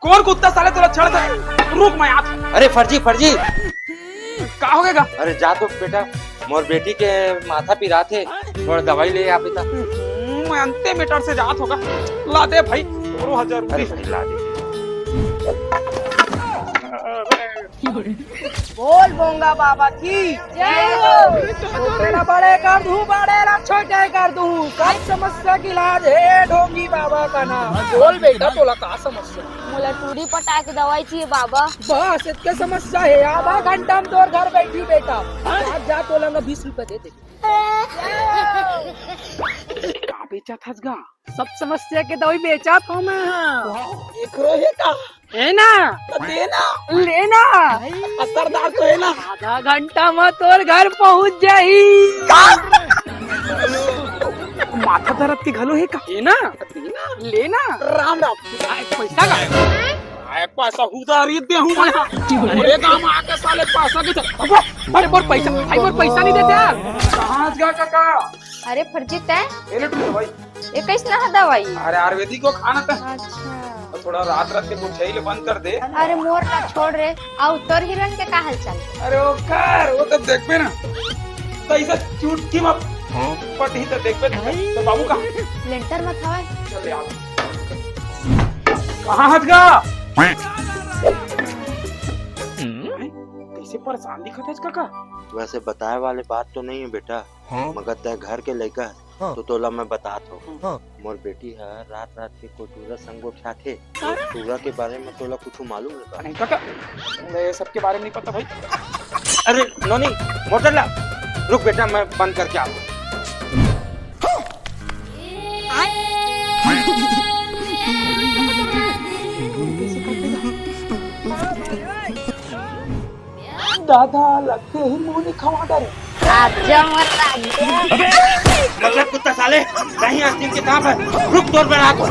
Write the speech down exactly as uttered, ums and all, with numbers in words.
कौन कुत्ता साले तोला छेड़त हे? रुक, मैं आत हँव। अरे फर्जी, फर्जी। का होगे गा? अरे जा तो बेटा, मोर बेटी के माथा पिरात हे, थोड़ा दवाई ले आ बेटा। मैं अंते मीटर से जात हँव गा। ला दे भाई, दो हजार रुपये। अरे भाई, ला दे। बोल बोंगा बाबा की जय हो। छोटे ला बड़े कर दूं, बड़े ला छोटे कर दूं, सब समस्या के इलाज हे ढोंगी बाबा का नाम। बोल बेटा, तोला का समस्या? मोला टूरी पटाय के दवाई चाहिए बाबा। बस इतने समस्या हे, आधा घंटा में तोर घर बैठी बेटा। जा, जा, तोला मैं बीस रुपए दे दे। का बेचत हस गा? सब समस्या के दवाई बेचत हँव मैं। एकरो हे का? हे ना। त दे ना। ले ना। असरदार तो हे ना। आधा घंटा में तोर घर पहुँच जाही। माथा दर्द के घलो हे का? हे ना। त दे ना। ले ना। राम राम। आय, पैसा का? आय, पैसा उधारी देहूँ मैं। अरे गाँव में आके साले पैसा के चल। अरे मोर पैसा, भाई मोर पैसा नहीं देते यार। कहाँ गा काका? अरे फर्जी तैं? ये ले टूरी दवाई। ये कैसना हे दवाई? अरे आयुर्वेदिक हो, खा ना तैं। अच्छा। और थोड़ा रात रात के गुठियाई ले बंद कर दे। अरे मोर ला छोड़ रे, अउ तोर हीरोइन के का हाल चाल? अरे ओकर, वो तो देखबे ना, तो ऐसा चुटकी में पटही तो देखबे। तो बाबू कहाँ? लेंटर में हवय। चल ले आ। कहाँ हस गा? कैसे परेशान दिखत हस काका? वैसे बताए वाले बात तो नहीं है बेटा, हाँ? मगर तैं घर के लइका हस, हाँ। तो तोला मैं बतात हँव। हाँ। मोर बेटी ह रात रात के कोटूरा संग गोठियाथे। कोटूरा के बारे में तोला कुछ मालूम हे का? नहीं काका, ये सब के बारे में नहीं पता भाई। अरे नोनी, मोटर ला। रुक बेटा, मैं बंद करके आता हूँ। दादा, लगथे ही मुंह नहीं खवा डरे। आजा मोर राजा। मतलब कुत्ता साले, कहीं आस्तीन के कहाँ पर? रुक, तोर बड़ा को।